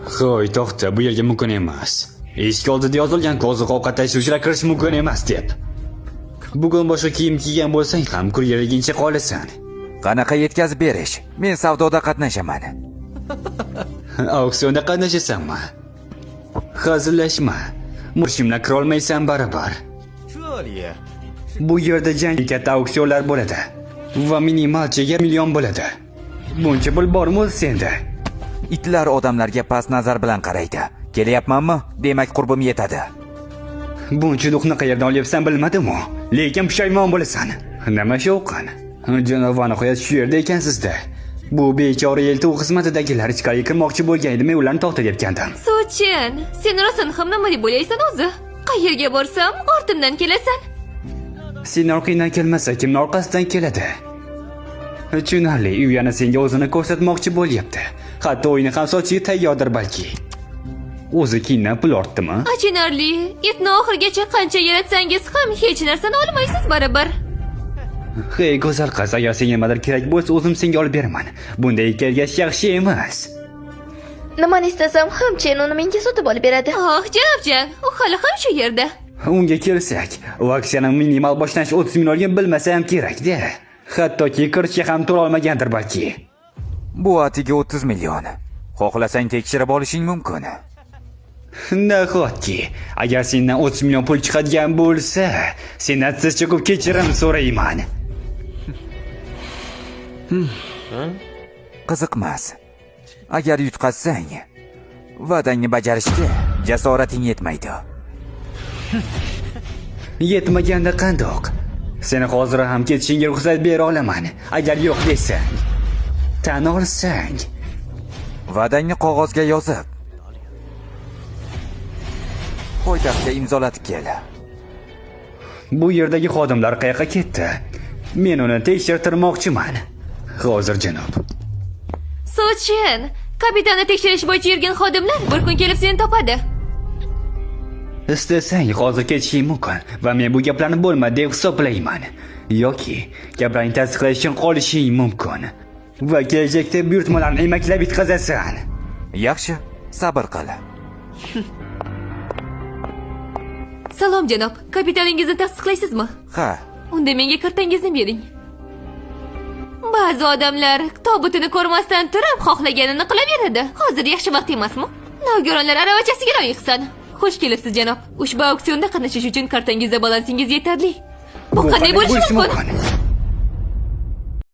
Hoy, to'xta, bu yerga mumkin emas. Eshik oldida yozilgan oziq-ovqat tashuvchilar kirish mumkin emas deb. Bugun boshqa kiyim kiygan bo'lsang ham kuryerligincha qolasan. Qanaqa yetkazib berish? Men savdoda qatnashaman. Auksionda qatnashasanmi? Hazillashma. Mushimla kirolmaysan baribir. Bu yerda jang katta auksionlar bo'ladi va minimal chegara million bo'ladi. Buncha pul bormi o'zi senda? Itlar odamlarga past nazar bilan qaraydi. Kelyapmanmi? Demak, qurbim yetadi. Buncha duxni qayerdan olyapsan bilmadim-u, lekin pushaymon bo'lasan. Nima shovqin? Janob va nihoyat shu yerda ekansizda. Bu bechora eltuv xizmatidagilar ichkariga kirmoqchi bo'lgan edi, men ularni to'xtatayotgandim. Sochin, sen rostdan ham nima deb o'ylaysan o'zi? Qayerga borsam, ortimdan kelasan. Sen orqangdan kelmasa, kimni orqasidan keladi? Tushunarli, u yana senga o'zini ko'rsatmoqchi bo'lyapti. Hatto o'yini ham sotishga tayyordir balki. O'zi kiyimdan pul ortdimi? Achinarli, itni oxirigacha qancha yaratsangiz ham hech narsani olmaysiz baribir. Hey go'zal qiz, agar senga nimadir kerak bo'lsa, o'zim senga olib beraman. Bunday ergash yaxshi emas. Nimani istasam ham Chen uni menga sotib olib beradi. Oh, janobjon, u hali ham shu yerda. Unga kelsak, aksiyaning minimal boshlanish 30 millionga bilmasa ham kerak-da. Hattoki kirishga ham to'la olmagandir balki. Bu atiga 30 million. Xohlasang tekshirib olishing mumkin. Nahotki, agar sendan 30 million pul chiqadigan bo'lsa, sendan tiz cho'kib kechirim so'rayman. Qiziqmas. Agar yutqazsang, va'dangni bajarishga jasorating yetmaydi. Yetmaganda qandoq? Seni hozir ham ketishingga ruxsat bera olaman. Agar yo'q desang, tan olsang. Va'dangni qog'ozga yozib, poytaxtga imzolatib kel. Bu yerdagi xodimlar qayoqqa ketdi? Men uni tekshirtirmoqchiman. Hozir janob. Sochin, kapitanni tekshirish bo'yicha yurgan xodimlar bir kun kelib seni topadi. Istasang hozir ketishing mumkin va men bu gaplarni bo'lmadi deb hisoblayman. Yoki gaplarni tasdiqlash uchun qolishing mumkin. Va kelajakda buyurtmalarni emaklab yutqazasan. Yaxshi, sabr qil. Salom janob, kapitalingizni tasdiqlaysizmi? Ha, Unda menga kartangizni bering. Ba'zi odamlar tobutini ko'rmasdan turib xohlaganini qilaveradi. Hozir yaxshi vaqt emasmi? Nogironlar aravachasiga loyiqsan. Xush kelibsiz janob. Ushbu auksionda qatnashish uchun kartangizda balansingiz yetarli. Bu qanday bo'lishi mumkin?